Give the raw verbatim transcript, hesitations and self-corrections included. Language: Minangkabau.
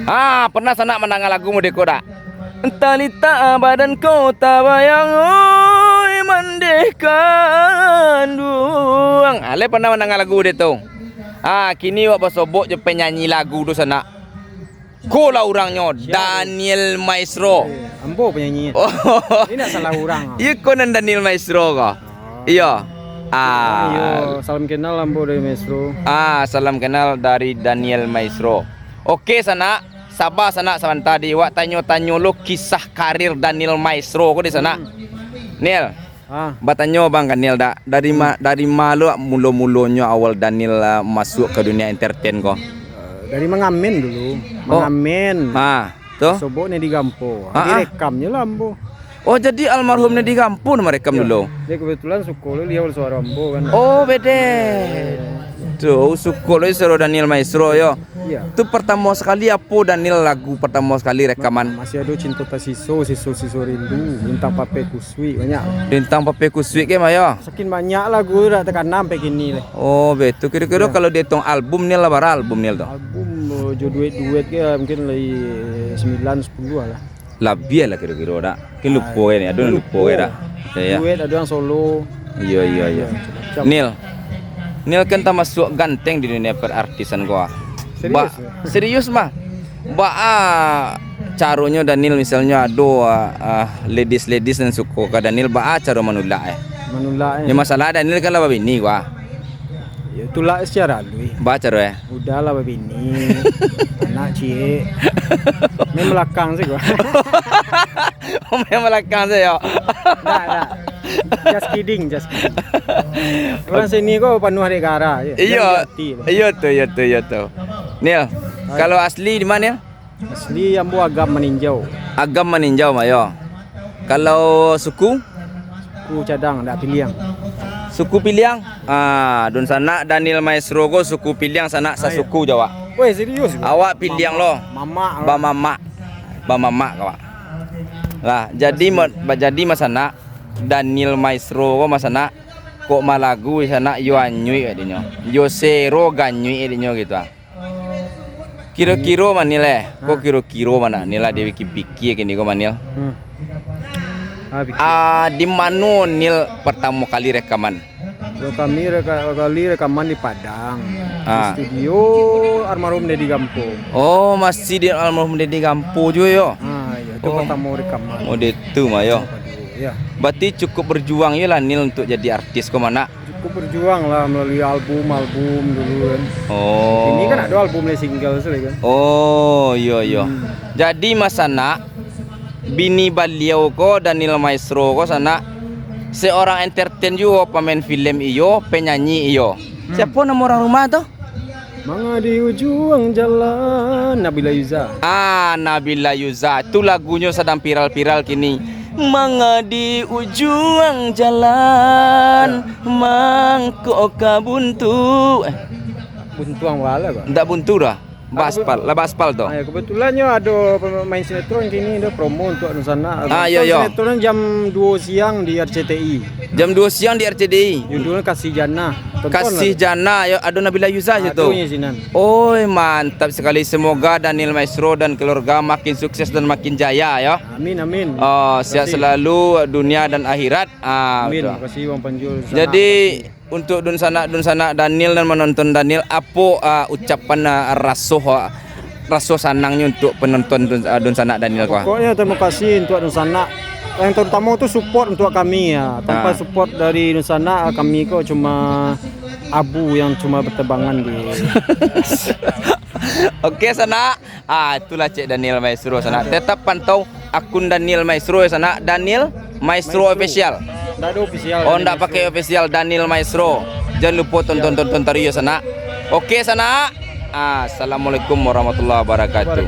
Ah, pernah sanak mandanga lagu mode ko dak? Talita badan ko tabayang, oi, mandeh kanduang. Ale pernah mandanga lagu de tu? Ah, kini wak basobok jo penyanyi lagu tu sanak. Ko lah urangnyo, Daniel Maestro. Eh, ambo penyanyi. Oh. Ini nak salah urang. Iyo ko nan Daniel Maestro ko. Iyo. Ah. Iyo, salam kenal ambo dari Maestro. Ah, salam kenal dari Daniel Maestro. Oke, sanak. Saba sanak sabanta di. Wak tanyo-tanyo lo kisah karir Daniel Maestro ko di sanak. Hmm. Nil, Ah. Batanyo bang ka Nil dak, dari ma-, dari ma lo mulo-mulonyo awal Daniel, ah, masuak ka dunia entertain ko? Eh, dari mangamen dulu. Oh. Mangamen. Ah, tu? Sobok ni di Gampo. Ah, ah. Direkamnyo lah ambo. Oh, jadi almarhum Nedi Gampo nan marekam dulu? Yo. Dia kebetulan suko lo liau suaro ambo kan. Oh, bede. Tu, suko lo suaro Daniel Maestro yo. Iya. Tu pertamo sakali apo Daniel lagu pertamo sakali rekaman? Masih ado Cinto Tasiso, Siso-siso Rindu, Lintang Pape Kusuik, banyak. Lintang Pape Kusuik ke, Mayo? Sakin banyak lagu dak takana sampai kini leh. Oh, betul. Kiro-kiro kalau dihitung album Nil lah bara album Nil tu? Album, eh, jo duet-duet ke, mungkin lai sembilan, sepuluh lah. Labiah lah kiro-kiro dak? Mungkin lupo kan, ado nan lupo kan dak? Yo, yo. Duet, ado nan solo. Iyo, iyo, iyo. Macam-macam. Nil. Nil kan tamasuak ganteng di dunia perartisan ko, ah. Serius, mah. Baa caronyo Daniel misalnyo ado, ah, ah, ladies-ladies nan suko ka Daniel, baa caro manulak, eh? Manulak, eh? Yo, masalah Daniel kan lah babini ko, ah. Yo, tulak secara halus. Baa caro, eh? Udahlah babini. Anak ciek. Main belakang sajo. Main belakang sajo. Ndak, ndak. Just kidding, just kidding. Urang sini ko panuah dek gara je. Iyo. Iyo tu, iyo tu, iyo tu. Nil, kalau asli di ma, Nil? Asli ambo Agam Maninjau. Agam Maninjau, Mayo. Kalau suku? Suku Cadang, dak Piliang. Suku Piliang? Ah, dunsanak Daniel Maestro ko suku Piliang, sanak sasuku jo awak. Weh, serius? Awak Piliang lo. Mamak lo. Bamamak. Bamamak awak. Lah, jadi ma-, ba-, jadi masanak Daniel Maestro ko masanak kok malagu sanak yo anyuik adinyo. Yo sero ganyuik adinyo gitu ah. Kiro-kiro ma Nil, eh? Ko kiro-kiro ma Nil lah dipikir-pikir kini ko ma Nil. Hmm. Ah, di mano Nil pertamo kali rekaman? Kalau kami reka-, kali rekaman di Padang. Ah. Di studio almarhum Dedi Gampo. Oh, masih di almarhum Dedi Gampo juo yo? Ah, iyo, itu pertamo rekaman. Oh, di itu ma yo. Iyo. Berarti cukup berjuang yo lah Nil untuk jadi artis ko ma nak? Cukup berjuang lah melalui album-album dulu kan. Oh. Ini kan ado album le single sajo kan. Oh, iyo, iyo. Hmm. Jadi ma sanak, bini baliau ko Daniel Maestro ko sanak, seorang entertain juo, pamain film iyo, penyanyi iyo. Hmm. Siapo namo urang rumah tu? Manga di ujuang jalan, Nabila Yuza. Ah, Nabila Yuza. Tu lagunyo sadang viral-viral kini. Manga di ujuang jalan, mangko ka buntu. Eh. Buntuang bala, Pak. Ndak buntu dah. Baspal, lah baspal tu. Ah, ya, kebetulan yo ado pemain sinetron kini dah promo untuk dunsanak. Ah, yo, yo. Sinetron jam dua siang di R C T I. Jam dua siang di R C T I. Judulnya Kasih Jana. Tonton Kasih lah. Jana, yo, ado Nabila Yuza situ. Ado sinan. Oi, mantap sekali. Semoga Daniel Maestro dan keluarga makin sukses dan makin jaya, yo. Amin, amin. Oh, sehat selalu dunia dan akhirat. Ah, amin. Betul. Makasih, Bang Panjul. Jadi, untuk dunsanak-dunsanak Daniel dan menonton Daniel, apo, ah, ucapan, ah, raso, ah, raso sanangnyo untuk penonton dun-, ah, dunsanak Daniel ko? Pokoknya terima kasih untuk dunsanak. Yang terutama tu support untuk kami ya. Tanpa support dari dunsanak, kami ko cuma abu yang cuma bertebangan di Oke, sanak. Ah, itulah cek Daniel Maestro, sanak. Tetap pantau akun Daniel Maestro, ya, sanak. Daniel Maestro Official. Ndak ada official. Oh, ndak pakai official, Daniel Maestro. Jangan lupa tonton, tonton terus, ya, sanak. Oke, sanak. Ah, assalamualaikum warahmatullahi wabarakatuh.